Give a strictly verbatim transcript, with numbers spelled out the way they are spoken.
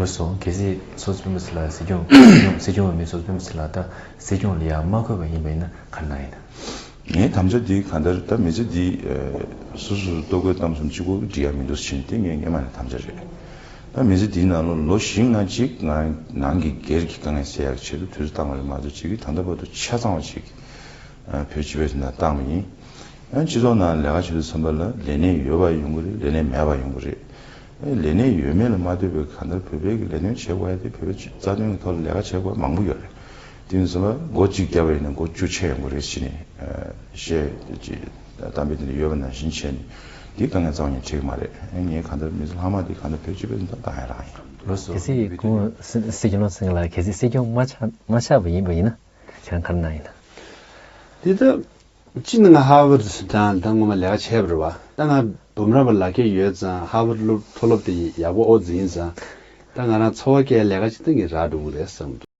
སོང་། གལ་སྲིད་ཚོགས་གཙོ་སྤེན་པ་ཚེ་ལགས་སྲིད་སྐྱོང་སྲིད་སྐྱོང་སྲིད་སྐྱོང་འོས་མི་ཚོགས་གཙོ་སྤེན་པ་ཚེ་ལགས་ད་སྲིད་སྐྱོང་ལ་ཡང་མ་བསྐོས་པ་ཡིན་པ་ཡིན་ན་ག་རེ་གནང་ཡིན་ན། ངའི་དམ་བཅའ་འདི་གང་ལྟར་ད་མི་ཚེ་འདི་སོ་སོ་སོ་ལྟོ་གོས་གཏམ་གསུམ་གཅིག་པོ་འགྲིག་ཡ་མི་འདུག་ཟེར་ནས་དེ་ངའི་སྔོན་མ་ནས་དམ་བཅའ་རེད། ད་མི་ཚེ་འདིའི་ནང་ལོ་ལོ་བཞི་ལྔ་གཅིག་ང་ནང་གི་སྒེར་གྱི་དཀའ་ངལ་སེལ་ཡག་ཆེད་དུ་དུས་ཚོད་བཏང་བ་རེད་མ་གཏོགས་གཅིག་གིས་ད་ལྟ་བར་དུ་ཆ་ཚང་བ་ཞིག་བོད་སྤྱི་པའི་ནང་བཏང་བ་ཡིན། ཡང་སྤྱི་ཚོགས་ནང་ལས་ཀ་བྱེད་དུས་ཙམ་པ་ལ་ལས་གནས་ཡོད་པ་ཡོང་གི་རེད། ལས་གནས་མེད་པ་ཡོང་གི་རེད། ལས་གནས་ཡོད་མེད་ལ་མ་ལྟོས་པའི་གང་ལྟར་བོད་པའི་གི་ལས་དོན་བྱེད་དགོས་ཡ་དེ་བོད་པའི་རྩ་དོན་གྱི་ཐོག་ལ་ལས་ཀ་བྱེད་དགོས་ཡ་མང་པོ་ཡོད་རེད། དེ་ཡིན་ཙམ་པ་སྒོ་གཅིག་བརྒྱབ་པ་ཡིན་ན་སྒོ་བཅུ་ཕྱེ་ཡོང་གི་རེད་ཟེར་ནས་བཤད་ཅིག་གཏམ་དཔེ་དེ་འདྲ་ཡོད་པ་ནང་བཞིན་བྱས་ནས་འདི་དཀའ་ངལ་རྩ་བ་ནས་འཕྲད་ཀྱི་མ་རེད། ངས་གང་ལྟར་མི་ཚེ་ལྷག་མ་འདི་གང་ལྟར་བོད་སྤྱི་པའི་དོན་དག་བཏང་ཡ་རང་ཡིན། ལགས་སོ། གལ་སྲིད་ཁོང་སྲིད་སྲིད་སྐྱོང་ཚང་ལ་གལ་སྲིད་སྲིད་སྐྱོང་མ་ཆགས་མ་ཆགས་པ་ཡིན་པ་ཡིན་ན་ཁྱེད་རང་ག་རེ་གནང་ཡིན་ན། འདི་ལྟ། སྤྱིར་ན་ང་ཧར་ཝར་དང་ད་སྔོན་མ་ལས་ཀ་བྱས་པ་རེད་བ། ད་ང་འབུམ་རམས་པ་ལག་ཁྱེར་ཡོད་ཙང་ཧར་ཝར་སློབ་མཐོ་སློབ་དེ་ཡག་པོ་ཨོ་འཛིན་ཙང་། ད་ང་རང་འཚོ་བ་སྐྱེལ་ལས་ཀ་ཅིག་ད་ངས་རག་འགྲོ་གི་རེད་བསམ་གྱི་འདུག